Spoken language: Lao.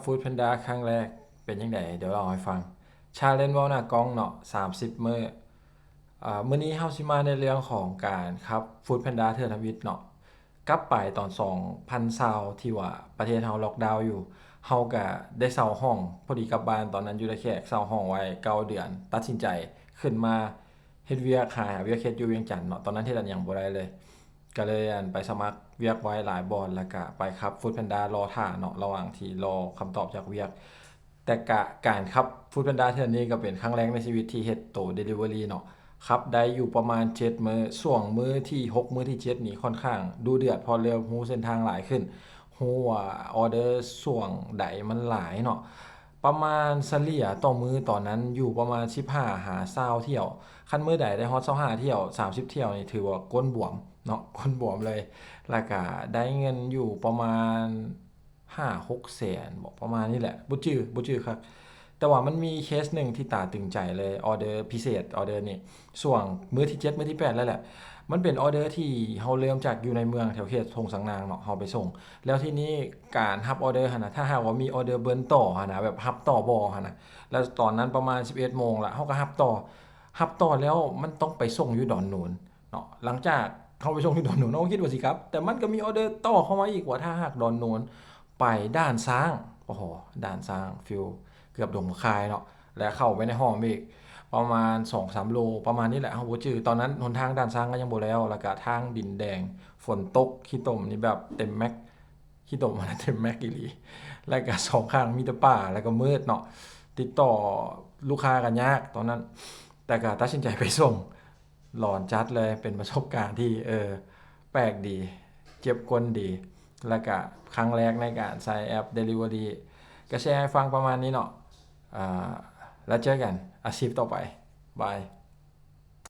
Food Panda ຄັ້ງແລກເປັນຈັ່ງໃດ? ດຽວເລົ່າໃຫ້ຟັງ. Challenge ເວົ້າໜ້າກ້ອງເນາະ ສາມສິບມື້. ອາ ມື້ນີ້ເຮົາຊິມາໃນເລື່ອງຂອງການຂັບ Food Panda ເທື່ອທຳອິດເນາະ. ກັບໄປຕອນສອງພັນຊາວ ທີ່ວ່າປະເທດເຮົາລັອກດາວຢູ່ ເຮົາກະໄດ້ເຊົ່າຫ້ອງ ພໍດີກັບບ້ານຕອນນັ້ນຢູ່ທ່າແຂກ ເຊົ່າຫ້ອງໄວ້ເກົ້າເດືອນ ຕັດສິນໃຈຂຶ້ນມາເຮັດວຽກ ຫາວຽກເຮັດຢູ່ວຽງຈັນເນາະ. ຕອນນັ້ນເຮັດອັນຫຍັງບໍ່ໄດ້ເລີຍ ກະເລີຍ ອັນ ໄປສະໝັກວຽກໄວ້ຫຼາຍບ່ອນ ແລ້ວກະໄປຂັບ Food Panda ລໍຖ້າເນາະ ລະຫວ່າງທີ່ລໍຄຳຕອບຈາກວຽກ. ແຕ່ກະ ການຂັບ Food Panda ເທື່ອນີ້ກະເປັນຄັ້ງແລກໃນຊີວິດທີ່ເຮັດໂຕ delivery ເນາະ. ຂັບໄດ້ຢູ່ປະມານເຈັດມື້ ຊ່ວງມື້ທີຫົກ ມື້ທີເຈັດນີ້ຂ້ອນຂ້າງດຸເດືອດ ເພາະເລີ່ມຮູ້ເສັ້ນທາງຫຼາຍຂຶ້ນ ຮູ້ວ່າອໍເດີຊ່ວງໃດມັນຫຼາຍເນາະ. ປະມານສະເລ່ຍຕໍ່ມື້ຕອນນັ້ນຢູ່ປະມານສິບຫ້າຫາຊາວຖ້ຽວ. ຄັນມື້ໃດໄດ້ຮອດຊາວຫ້າຖ້ຽວ ສາມສິບຖ້ຽວນີ້ຖືວ່າກົ້ນບວມເນາະ ກົ້ນບວມເລີຍ. ແລ້ວກະໄດ້ເງິນຢູ່ປະມານ ຫ້າຫົກແສນບໍ ປະມານນີ້ແຫຼະ ບໍ່ຈື່ ບໍ່ຈື່ຄັກ. ແຕ່ວ່າມັນມີເຄສໜຶ່ງທີ່ຕາຕຶງໃຈເລີຍ ອໍເດີພິເສດ ອໍເດີນີ້ ຊ່ວງມື້ທີເຈັດ ມື້ທີແປດແລ້ວແຫຼະ. ມັນເປັນອໍເດີທີ່ເຮົາເລີ່ມຈາກຢູ່ໃນເມືອງແຖວເຂດທົ່ງສັງນາງເນາະ ເຮົາໄປສົ່ງ. ແລ້ວທີນີ້ການຮັບອໍເດີຫັ້ນນະ ຖ້າຫາກວ່າມີອໍເດີເບິ່ນຕໍ່ຫັ້ນນະ ແບບຮັບຕໍ່ບໍ່ຫັ້ນນະ ແລ້ວຕອນນັ້ນປະມານສິບເອັດໂມງລະ ເຮົາກະຮັບຕໍ່ ຮັບຕໍ່ແລ້ວມັນຕ້ອງໄປສົ່ງຢູ່ດອນໂນນ ເນາະ. ຫຼັງຈາກເຮົາໄປສົ່ງຢູ່ດອນໂນນ ເຮົາກະຄິດວ່າຊິກັບ ແຕ່ມັນກະມີອໍເດີຕໍ່ເຂົ້າມາອີກວ່າ ຖ້າຫາກດອນໂນນໄປດ່ານຊ້າງ ໂອ້ໂຫ ດ່ານຊ້າງ ຟີລເກືອບດົງໝາກຄາຍເນາະ ແລະເຂົ້າໄປໃນຫ້ອມອີກປະມານສອງສາມໂລ ປະມານນີ້ແຫຼະ ເຮົາບໍ່ຈື່. ຕອນນັ້ນຫົນທາງດ່ານຊ້າງກະຍັງບໍ່ແລ້ວ ແລ້ວກະທາງດິນແດງ ຝົນຕົກ ຂີ້ຕົມນີ້ແບບເຕັມແມັກ ຂີ້ຕົມເຕັມແມັກອີ່ຫຼີ ແລ້ວກະສອງຂ້າງມີແຕ່ປ່າ ແລ້ວກະມືດເນາະ ຕິດຕໍ່ລູກຄ້າກະຍາກຕອນນັ້ນ. ແຕ່ກະຕັດສິນໃຈໄປສົ່ງ ຫຼອນຈັດເລີຍ ເປັນປະສົບການທີ່ ເອີ ແປກດີ ເຈັບກົ້ນດີ ແລ້ວກະຄັ້ງແລກໃນການໃຊ້ແອັບ delivery. ກະແຊໃຫ້ຟັງປະມານນີ້ເນາະ ອາ ແລ້ວເຈີກັນອາຊີບຕໍ່ໄປ ບາຍ.